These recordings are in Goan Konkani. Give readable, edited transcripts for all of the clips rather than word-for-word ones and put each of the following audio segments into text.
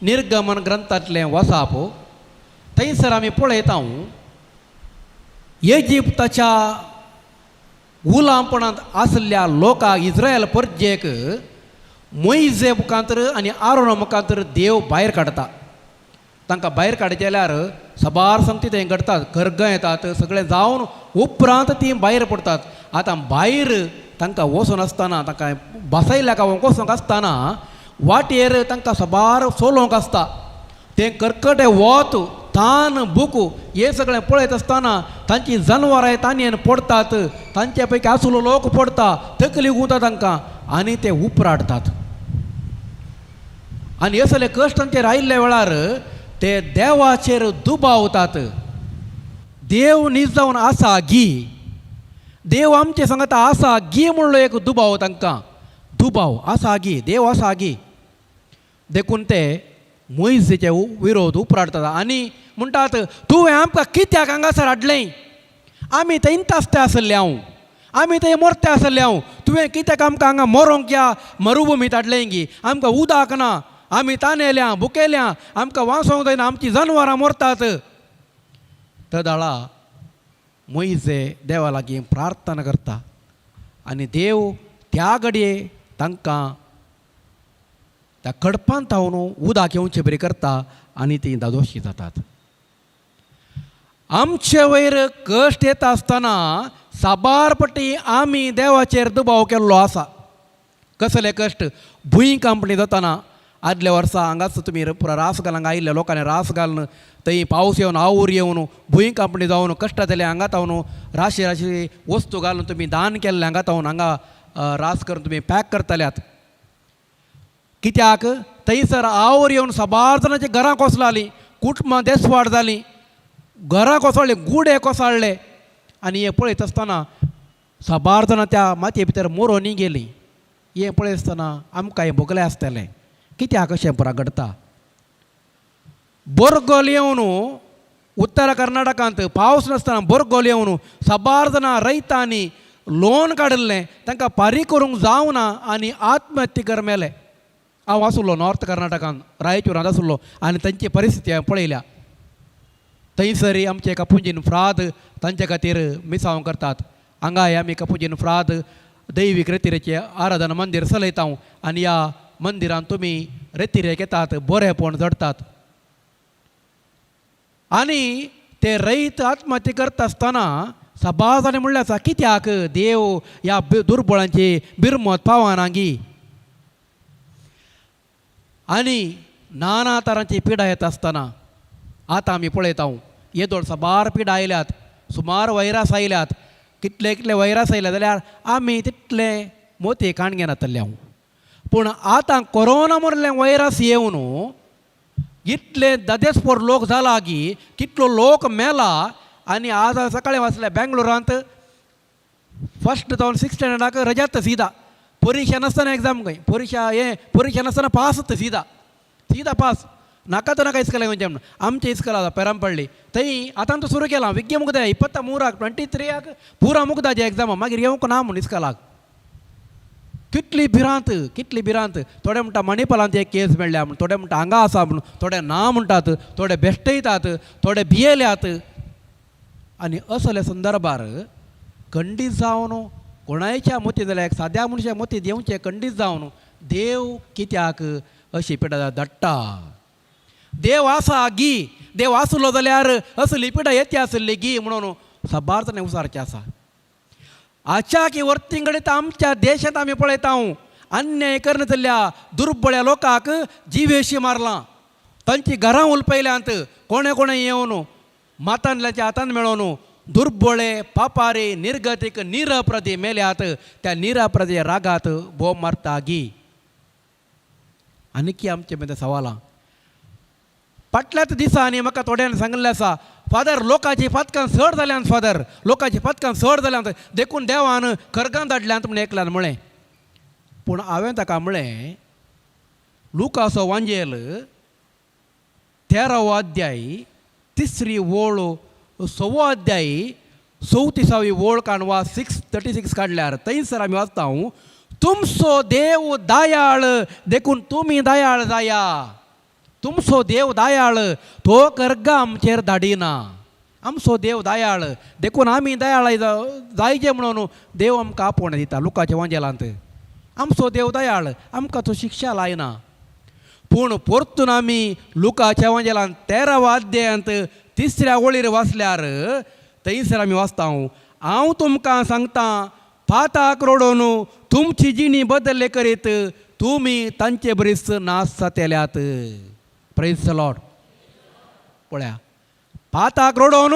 निर्गमन ग्रंथांतलें वसाप थंयसर आमी पळयता, इजिप्ताच्या गुलामपणांत आशिल्ल्या लोकांक, इस्रायल परजेक मोयजे मुखांतर आनी आरोना मुखांतर देव भायर काडटा. तांकां भायर काडचे जाल्यार साबार संगती थंय घडटात, खरगां येतात, सगळें जावन उपरांत तीं भायर पडटात. आतां भायर तांकां वचून आसतना, तांकां बसयल्या काय वचोंक आसतना वाटेर तांकां साबार चलोवंक आसता. तें करकटे वत, तान, भूक हें सगळें पळयत आसतना तांची जनवरां ताणयेन पडटात. तांचे पैकी आसलो लोक पडटा, तकली गुंता तांकां आनी ते उपराटतात. आनी हे सगळे कश्ट तांचेर आयिल्ल्या वेळार ते देवाचेर दुबावतात. देव नीज जावन आसा गी, देव आमचे सांगता आसा गी म्हणलो एक दुबाव तांकां, दुबाव आसा गी, देव आसा गी. देखून ते मोयजेचे विरोध उपराटतात आनी म्हणटात, तुवें आमकां कित्याक हांगासर हाडलें? आमी थंयच आसता आसले हांव, आमी थंय मोरते आसले हांव. तुवें कित्याक आमकां हांगा मरोंक ह्या मरुभुमींत हाडलें गी? आमकां उदक ना, आमी तानेल्या, भुकेल्या, आमकां वांचोंक जायना, आमचीं जनवरां मरतात. तदाळा मोयजे देवा लागीं प्रार्थना करता आनी देव त्या घडये तांकां त्या खडपांत थावन उदक येवचे बरी करता आनी तीं दादोशी जातात. आमचे वयर कश्ट येता आसतना साबार पटी आमी देवाचेर दुबाव केल्लो आसा. कसले कश्ट? भूंय कांपणी जाताना आदल्या वर्सा हांगाच तुमी पुरा रास घालून हांगा आयिल्ल्या लोकांनी रास घालून थंय पावस येवन, आवूर येवन, भूंय कांपणी जावन कश्ट जाले. हांगा तावन राशी राशी वस्तू घालून तुमी दान केल्लें. हांगा तावन हांगा रास करून तुमी पॅक करतल्यात. कित्याक थंयसर आवूर येवन साबार जाणांची घरां कोसळालीं, कुटुंबां देसवाड जालीं, घरां कोसळ्ळीं, गुडे कोसळ्ळे. आनी हें पळयत आसतना साबार जाणां त्या मातये भितर मोरोनी गेलीं. हें पळयत आसतना आमकां हें भोगलें आसतलें, कित्याक अशें पुरा घडटा? बोरगोल येवन, उत्तर कर्नाटकांत पावस नासतना बोरगोल येवन साबार जाणां रैतांनी लोन काडिल्लें तांकां फारीक करूंक जावना आनी आत्महत्या कर मेले. हांव आसलो नॉर्थ कर्नाटकान, रायचुरांत आसलो आनी तांची परिस्थिती हांवें पळयल्या. थंयसर आमचे कपुजीन फ्राद तांचे खातीर मिसांव करतात. हांगाय आमी कपुजीन फ्राद दैवीक रेतिरेचें आराधना मंदीर चलयता आनी ह्या मंदिरांत तुमी रेतिरेक येतात, बरेपण जडतात. आनी ते रैत आत्महत्या करता आसतना साबार जाणांनी म्हणलें आसा, कित्याक देव ह्या दुर्बळांची बिरमत पावना गी? आनी नाना तरांची पिडा येता आसतना आतां आमी पळयता, येदोळ साबार पिडा आयल्यात, सुमार वैरास आयल्यात. कितले कितले वैरास आयले जाल्यार आमी तितले मोती काण घेनातले हांव. पूण आतां कोरोना म्हळ्ळें वैरस येवन इतले ददेसपोर लोक जाला की कितलो लोक मेला. आनी आज हांवें सकाळीं वाचलें, बेंगलोरांत फर्स्ट जावन सिक्स स्टँडर्डाक रजात सीदा, परीक्षा नासतना एग्जाम खंय, परीक्षा हें परीक्षा नासतना पास, सीदा सीदा पास. नाका तर नाका इस्कला येवचें म्हणून. आमचें इस्कल आसा पेरामपल्ली, थंय आतां तो सुरू केलां. विज्ञ मुगदा 23क, 23आक पुरा मुगदाचे एग्जाम, मागीर येवंक ना म्हूण इस्कलाक. कितली भिरांत, कितली भिरांत! थोडे म्हणटा मणिपालांत एक केस मेळ्ळ्या म्हूण, थोडे म्हणटा हांगा आसा म्हूण, थोडे ना म्हणटात, थोडे बेश्टयतात, थोडे भियेल्यात. आनी असल्या संदर्भार खंडीत जावन कोणायच्या मतींत जाल्यार एक साद्या मनशा मतींत येवचें, खंडीत जावन देव कित्याक अशी पिडा धाडटा? देव आसा गी? देव आसलो जाल्यार असली पिडा येते आसली गी म्हणून साबार जाणां विचारचें आसा. आच्या की वर्तींगडीत आमच्या देशांत आमी पळयता, अन्याय करना जाल्ल्या दुर्बळ्या लोकांक जिवेशी मारलां, तांची घरां उलपयल्यांत. कोणे कोणे येवन मातांतल्याच्या हातान मेळोवन दुर्बळे, पापारे, निर्गतीक, निरप्रदी मेल्यात. त्या निरप्रदी रागात बोम मारता गी? आनी आमचे मदें सवालां. फाटल्याच दिसांनी म्हाका थोड्यांनी सांगिल्लें आसा, फादर, लोकांची फातकां चड जाल्यात, फादर, लोकांची फातकां चड जाल्यांत, देखून देवान खरगां धाडल्यांत म्हूण एकल्यान म्हळें. पूण हांवें ताका म्हळें, लुकासो वांजेल 13वो अध्याय तिसरी ओळ, सवो अध्याय 34वी ओळ काण वा 6:36 काडल्यार थंयसर आमी वाचता, तुमचो देव दयाळ देखून तुमी दयाळ जाया. तुमचो देव दयाळ, तो कर्गा आमचेर धाडिना. आमचो देव दयाळ देखून आमी दयाळ जायचे म्हणून देव आमकां आपोवणें दिता लुकाच्या वांजेलांत. आमचो देव दयाळ, आमकां तो शिक्षा लायना. पूण परतून आमी लुकाच्या वांजेलांत 13व्या अध्यायांत 3ऱ्या वळीर वाचल्यार थंयसर आमी वाचता, हांव तुमकां सांगता पाताक रडोवन तुमची जिणी बदल्ले करीत तुमी तांचे बरीच नाश जातेल्यात. Praise the Lord. पळया, पाताक रडोवन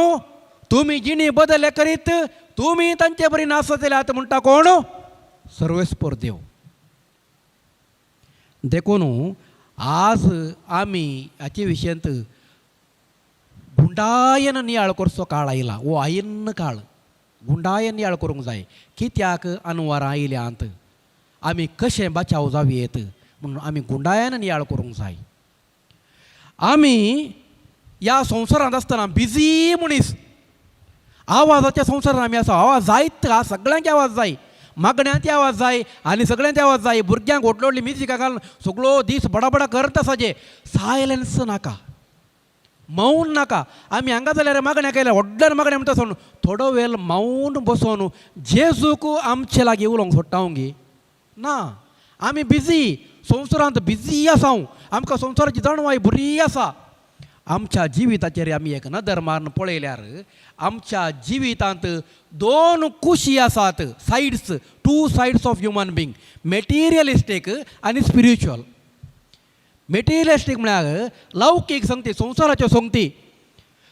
तुमी जिणी बदल्ले करीत तुमी तांचे बरी नाश जातेल्यात म्हणटा कोण? सर्वेस्पर देव. देखून आज आमी हाचे विशयांत गुंडायन नियाळ करचो काळ आयला. हो आयिन्न काळ गुंडायन नियाळ करूंक जाय. कित्याक अनवरां आयल्यांत, आमी कशें बचाव जावयेत म्हणून आमी गुंडायन नियाळ करूंक जाय. आमी ह्या संवसारांत आसतना बिजी मनीस, आवाजाच्या संवसारांत आमी आसा. आवाज जायत हा, सगळ्यांचे आवाज जाय, मागण्यांचे आवाज जाय आनी सगळ्यांचे आवाज जाय. भुरग्यांक व्हडली व्हडली म्युजिकां घालून सगळो दीस बडाबडा करत आसा. जे सायलन्स नाका, मौन नाका. आमी हांगा जाल्यार मागण्या केल्या, व्हडल्यान मागण्या म्हणटा सोडून थोडो वेळ मौन बसोन जेजूक आमचे लागीं उलोवंक सोडटा हांव गी ना. आमी बिजी, संवसारांत बिजी आसा. आमकां संवसाराची जाणवाय बरी आसा. आमच्या जिविताचेर आमी एक नदर मारून पळयल्यार आमच्या जिवितांत दोन कुशी आसात, sides, two sides of human being, materialistic आनी स्पिरिच्युअल. मेटेरियलिस्टीक म्हळ्यार लौकीक संगती, संवसाराच्यो संगती.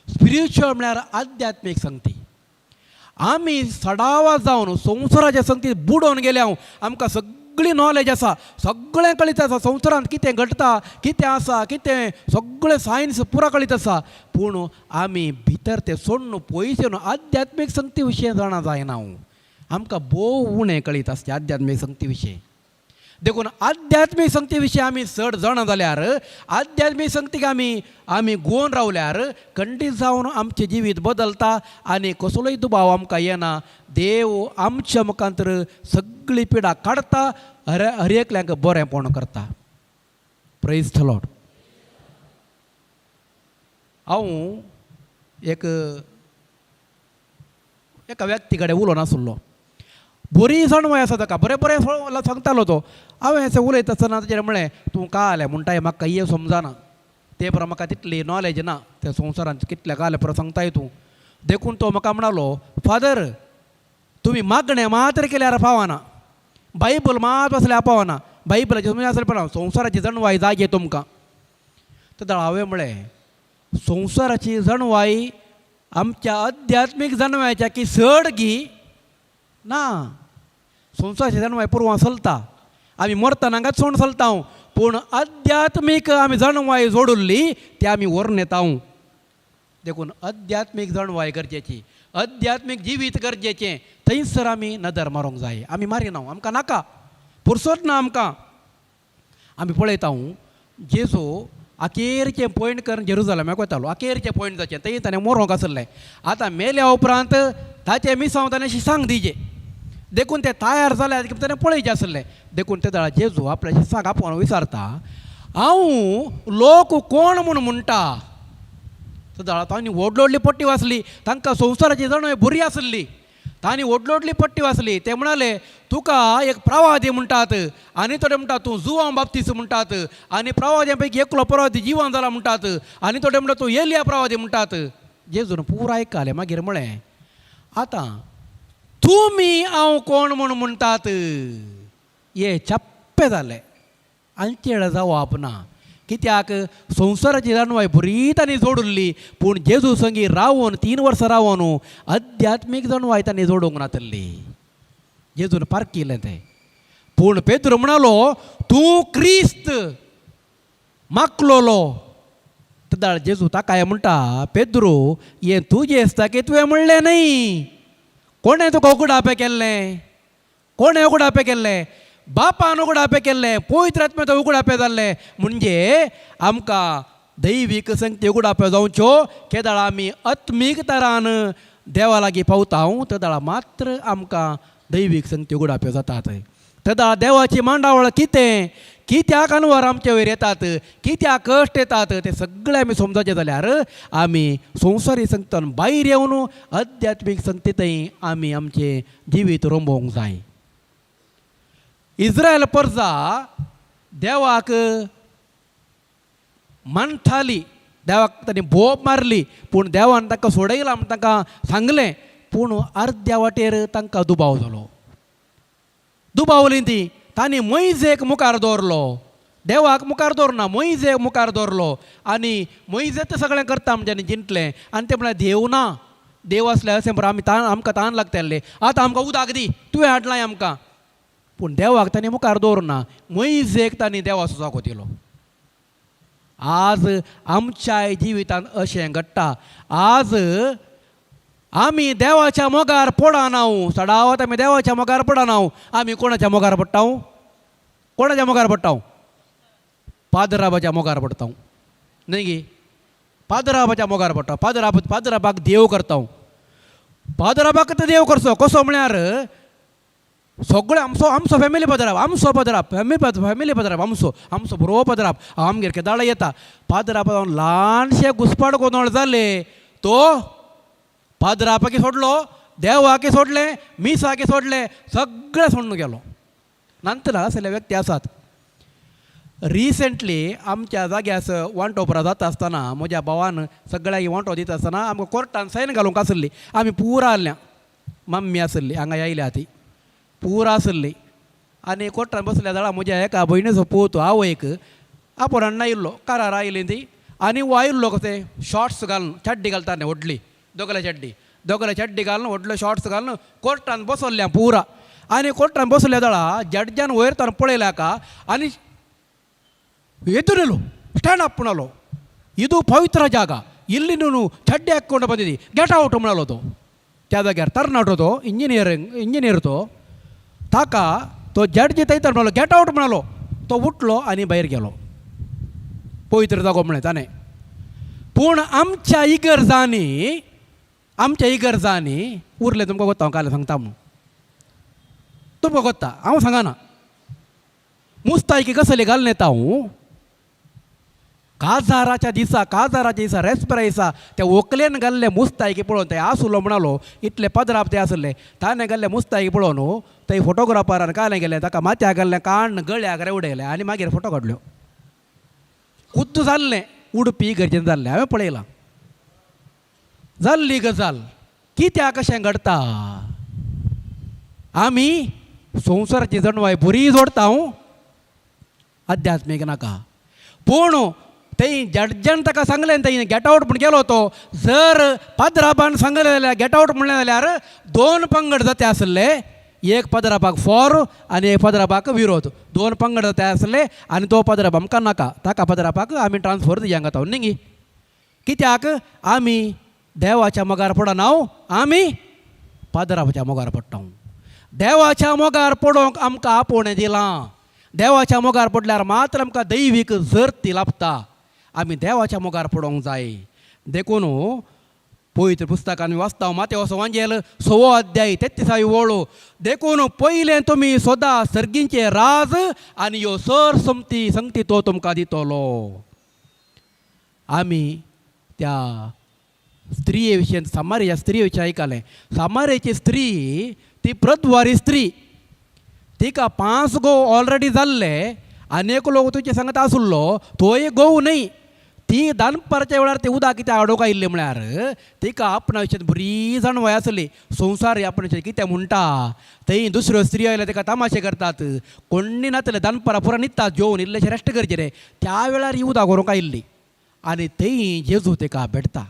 स्पिरिच्युअल म्हळ्यार आध्यात्मीक संगती. आमी सडावा जावन संवसाराच्या संगतीत बुडोवन गेल्या. आमकां सगळी नॉलेज आसा, सगळें कळीत आसा, संवसारांत कितें घडटा, कितें आसा, कितें सगळें सायन्स पुरा कळीत आसा. पूण आमी भितर तें सोडून पयस येवन आध्यात्मीक संगती विशयी जाणा जायना. आमकां भोव उणें कळीत आसता आध्यात्मीक संगती विशयी. देखून आध्यात्मीक संगती विशयी आमी चड जाणा जाल्यार, आध्यात्मीक संगतीक आमी आमी गोवन रावल्यार खंडीत जावन आमचें जिवीत बदलता आनी कसलोय दुबाव आमकां येना. देव आमच्या मुखांतर सगळी पिडा काडटा, हर हर एकल्यांक बरेंपण करता. Praise the Lord. हांव एक एका व्यक्ती कडेन उलोवन आसलो. बरी जाणवाय आसा ताका, बरें बरें सांगतालो तो. हांवें अशें उलयता आसतना ताचेर म्हळें, तूं कालें म्हणटाय म्हाका कांय समजना, ते बरो म्हाका तितली नॉलेज ना, त्या संवसारांत कितले कालें पुरो सांगताय तूं. देखून तो म्हाका म्हणालो, फादर तुमी मागणें मात्र केल्यार पावना, बायबल मात वाचल्यार पावना, बायबलाचें तुमी आसल्यार पावना, संवसाराची जाणवाय जाय तुमकां. तेन्ना हांवें म्हळें, संवसाराची जाणवाय आमच्या अध्यात्मीक जाणवायच्या की चड गी ना. संवसाराची जाणवाय पुरवां चलता, आमी मरतना हांगाच सोड चलता, पूण अध्यात्मीक आमी जाणवाय जोडुल्ली ती आमी व्हरून येता. देखून अध्यात्मीक जाणवाय गरजेची, अध्यात्मीक जिवीत गरजेचें. थंयसर आमी नदर मारूंक जाय. आमी मारिना, आमकां नाका, पुरसोत ना आमकां. आमी पळयता, जेजू अखेरचें पॉयंट करून जेरुजलमाक वतालो. अखेरचें पॉयंट जाचें थंय ताणें मरोंक आसलें. आतां मेल्या उपरांत ताचें मिसांव ताणें शिसांक दिजें, देखून ते तयार जाल्यार ताणें पळयचें आसलें. देखून ते वेळार जेजू आपल्या शिसांक आपोवन विचारता, हांव लोक कोण म्हूण म्हणटा? तेदळा तांणी व्हडली व्हडली पट्टी वाचली, तांकां संवसाराची जाणवाय बरी आसली, तांणी व्हडली व्हडली पट्टी वाचली. ते म्हणाले, तुका एक प्रवादी म्हणटात, आनी थोडे म्हणटात तूं जुवां बाप्तीस म्हणटात, आनी प्रवाद्यां पैकी एकलो प्रवादी जिवन जाला म्हणटात, आनी थोडे म्हणटात तूं एलिया प्रवादी म्हणटात. जेजून पुराय आयकलें. मागीर म्हळें, आतां तुमी हांव कोण म्हूण म्हणटात? हे चप्पे जाले, आमचे जावप ना. कित्याक संवसाराची जाणवाय बरी तांणी जोडुल्ली, पूण जेजू संगी रावन 3 वर्सां रावन अध्यात्मीक जाणवाय तांणी जोडूंक नातल्ली. जेजून पारखिलें तें. पूण पेद्रू म्हणालो, तूं क्रिस्त माकलोलो. तेदाळ जेजू ताका म्हणटा, पेद्रू हें तुजें आसता की तुवें म्हणलें न्हय. कोणें तुका उगडापें केल्लें? कोणें उगडापें केल्लें? बापान उगडापें केल्लें, पवित्र आत्म्याचो उगडापें जाल्लें. म्हणजे आमकां दैवीक संगती उगडापें जावच्यो केदळा आमी आत्मीक तरान देवा लागीं पावता तेदळा मात्र आमकां दैवीक संगती उगडाप्यो जातात. तेदा देवाची मांडावळ कितें, कित्याक अनवर आमचे वयर येतात, कित्याक कश्ट येतात ते सगळे आमी समजचें जाल्यार आमी संवसारी संगतान भायर येवन अध्यात्मीक संगतींतय आमी आमचें जिवीत रोंबोवंक जाय. इस्रायल परजा देवाक मानताली, देवाक तांणी बोब मारली, पूण देवान तांकां सोडयला म्हूण तांकां सांगलें. पूण अर्द्या वाटेर तांकां दुबाव जालो. दुबावली ती, तांणी मोयजेक मुखार दवरलो, देवाक मुखार दवरना, मोयजेक मुखार दवरलो आनी मोयजे सगळें करता म्हणच्यानी जिंतलें. आनी ते म्हळ्यार देव ना, देव आसले अशें बरें आमी तान आमकां तान लागताले, आतां आमकां उदक दी, तुवें हाडलां आमकां. पूण देवाक तांणी मुखार दवरना, मोयजेक तांणी देवाचो जागो दिलो. आज आमच्या जिवितांत अशें घडटा. आज आमी देवाच्या मोगार पडना, सडावत आमी देवाच्या मोगार पडना. आमी कोणाच्या मोगार पडटा? कोणाच्या मोगार पडटा? पादराबाच्या मोगार पडटा न्हय गी? पादराबाच्या मोगार पडटा. पादराब पादराबाक देव करता. पादराबाक तर देव करचो कसो म्हळ्यार सगळे आमचो आमचो फॅमिली पदराब, आमचो पदराब, फॅमिली पदराब, आमचो आमचो बरो पदराब. आमगेर केदाळ येता पादराब ल्हानशे घुसपाड गोंदळ जाले तो पादरापाकी सोडलो, देवाकी सोडलें, मिसाकी सोडलें, सगळें सोडून गेलो. नंतर असले व्यक्ती आसात. रिसेंटली आमच्या जाग्यास वांटोपरा जाता आसतना म्हज्या भावान सगळ्यांक वांटो दिता आसतना आमकां कोर्टान सायन घालूंक आसली. आमी पुरा आसल्या, मम्मी आसली हांगा आयल्या ती पुरा आसली आनी कोर्टान बसल्या जाल्यार म्हज्या एका भयणीचो पूत आवयक आपूण अण्णा येयल्लो, कारार आयली ती आनी हो आयिल्लो कशें शॉर्ट्स घालून, चड्डी घालता न्ही व्हडली दोगले चड्डी, दोगले चड्डी घालून व्हडलो शॉर्ट्स घालून कोर्टान बसवल्या पुरा. आनी कोर्टान बसल्या जाल्यार जड्जान वयर ताणें पळयल्या का आनी ಎದುರಲು ಸ್ಟ್ಯಾಂಡ್ ಅಪ್ म्हणालो, ಇದು ಪವಿತ್ರ ಜಾಗ, ಇಲ್ಲಿ ನೀನು ಚಡ್ಡಿ ಹಾಕ್ಕೊಂಡು ಬಂದಿದ್ದಿ, ಗೆಟ್ ಔಟ್ म्हणालो तो. त्या जाग्यार तरणाटो तो इंजिनियर तो ताका तो जड्ज थंय म्हणलो गेट आवट म्हणालो. तो उठलो आनी भायर गेलो. पवित्र जागो म्हळें ताणें. पूण आमच्या इगर्जांनी, आमच्या इगर्जांनी उरलें तुमकां कोत्ता हांव काल सांगता म्हणून तुमकां कोत्ता हांव सांगना. मुस्तायकी कसली घालून येता हांव काजाराच्या दिसा, काजाराच्या दिसा रेस्पेरा दिसा त्या व्हंकलेन घाल्ले मुस्तायकी पळोवन ते आसुलो म्हणालो, इतले पदराप ते आसले, ताणें घाल्ले मुस्तायकी पळोवन थंय फोटोग्राफरान कालें गेलें, ताका माथ्याक घाल्लें काण गळ्याक उडयलें आनी मागीर फोटो काडल्यो. खुद्द जाल्लें उडपी गरजेन जाल्लें हांवें पळयलां. जाल्ली गजाल कित्याक अशें घडटा? आमी संवसाराची जणवाय बरी जोडटा हांव अध्यात्मीक नाका. पूण थंय जड्जान ताका सांगलें थंय गेट आवट म्हूण गेलो तो. जर पाद्राबान सांगलें जाल्यार गेट आवट म्हणलें जाल्यार दोन पंगड जाते आसले, एक पदराबाक फॉर आनी एक पदराबाक विरोध, दोन पंगड जाते आसले आनी तो पदराब आमकां नाका, ताका पदराबाक आमी ट्रान्सफर दिवंक जाता न्ही गी? कित्याक आमी देवाच्या मोगार पडना, आमी पादराबाच्या मोगार पडटा. देवाच्या मोगार पडोवंक आमकां आपोवणें दिलां. देवाच्या मोगार पडल्यार मात्र आमकां दैवीक जर्ती लाभता. आमी देवाच्या मोगार पडोवंक जाय. देखून पवित्र पुस्तकान वाचता मातेवसो वांजेल 6वो अध्याय 33वी ओळ, देखून पयलें तुमी सदां सर्गींचे राज आनी ह्यो सर संगती संगती तो तुमकां दितलो. आमी त्या स्त्रिये विशयी, सामारिया स्त्रिये विशयी आयकलें. सामारियाची स्त्री ती प्रद्वारी स्त्री, तिका 5 घोव ऑलरेडी जाल्ले आनी एकलो तुजे सांगता आसलो तोय घोव न्हय. ती दानपारच्या वेळार ती उदक कित्याक हाडूंक आयिल्ली म्हळ्यार तिका आपणा विशयान बरी जाणवाय आसली. संवसार आपणा विशयान कितें म्हणटा. थंय दुसऱ्यो स्त्री आयल्या तिका तमाशे करतात, कोण्णी नातले दानपारां पुरा न्हिदतात जेवन इल्लेशें रेस्ट करचें रे. त्या वेळार ही उदक व्हरूंक आयिल्ली आनी थंय जेजू तिका भेटता.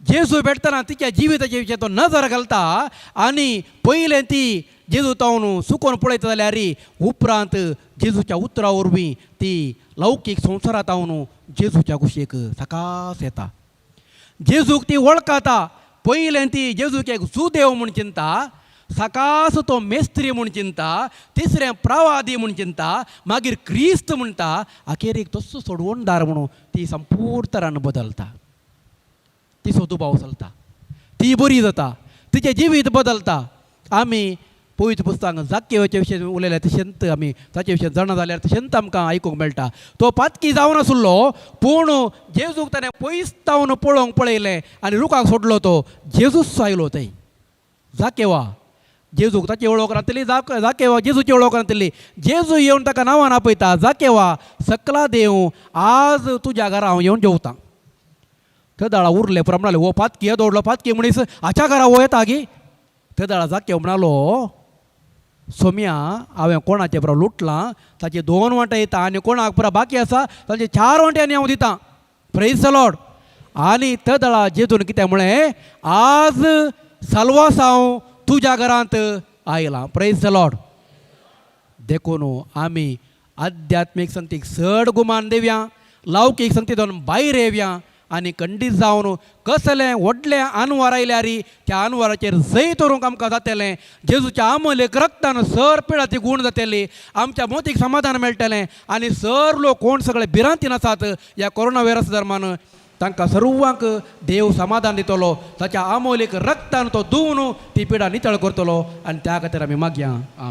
जेजू भेटतना तिच्या जिविताच्या विशयान तो नजर घालता आनी पयलें ती जेजू तावन सुकोन पळयता जाल्यार उपरांत जेजूच्या उतरा वरवीं ती लौकीक संवसारांत हांव जेजूच्या कुशीक सकास येता. जेजूक ती वळखता. पयलें ती जेजूक एक सुदेव म्हूण चिंता, सकास तो मेस्त्री म्हूण चिंता, तिसरें प्रवादी म्हूण चिंता, मागीर क्रिस्त म्हणटा, अखेरीक तस्सो सोडवणदार म्हणून ती संपूर्ण तरान बदलता. ती सोदुबाव चलता, ती बरी जाता, तिचें जिवीत बदलता. आमी पवित्र पुस्तकांत जाकेवाचे विशय उलयल्या तशेंच आमी ताचे विशय जाणा जाल्यार तशेंच आमकां आयकूंक मेळटा. तो पातकी जावन आसलो, पूण जेजूक ताणें पयस तावन पळोवंक पळयलें आनी रुखाक सोडलो. तो जेजूच आयलो थंय. जाकेवा जेजूक ताची वळख नातली, जाकेवा जेजूची वळख नातली. जेजू येवन ताका नांवान आपयता, जाकेवा सकला देव, आज तुज्या घरा हांव येवन जेवतां. तेदाळा उरले पुरा म्हणाले, हो पातकी दवरलो, पातकी मनीस हाच्या घरा हो येता गी. तेदाळा जाकेव म्हणालो, सोम्या, हांवें कोणाचें पुरा लुटलां ताचे 2 वांटे येता आनी कोणाक पुरा बाकी आसा ताचे 4 वांटे आनी हांव दितां. Praise the Lord. आनी तेदाळा जेजून कितें म्हळें, आज साल्वासांव तुज्या घरांत आयलां. Praise the Lord. देखून आमी आध्यात्मीक संगतीक चड गुमान दिवया, लौकीक संगतींतून भायर येवया आनी खंडीत जावन कसलें व्हडलें आनवार आयल्यार त्या आनवाराचेर जैत व्हरूंक आमकां जातलें. जेजूच्या आमोलेक रक्तान सर पिळाची गूण जातली, आमच्या मोतीक समाधान मेळटलें आनी सर लोक कोण सगळे भिरांतीन आसात ह्या कोरोना व्हायरस दरम्यान, तांकां सर्वांक देव समाधान दितलो. ताच्या आमोलेक रक्तान तो धुवन ती पिडा नितळ करतलो आनी त्या खातीर आमी मागया. आमी.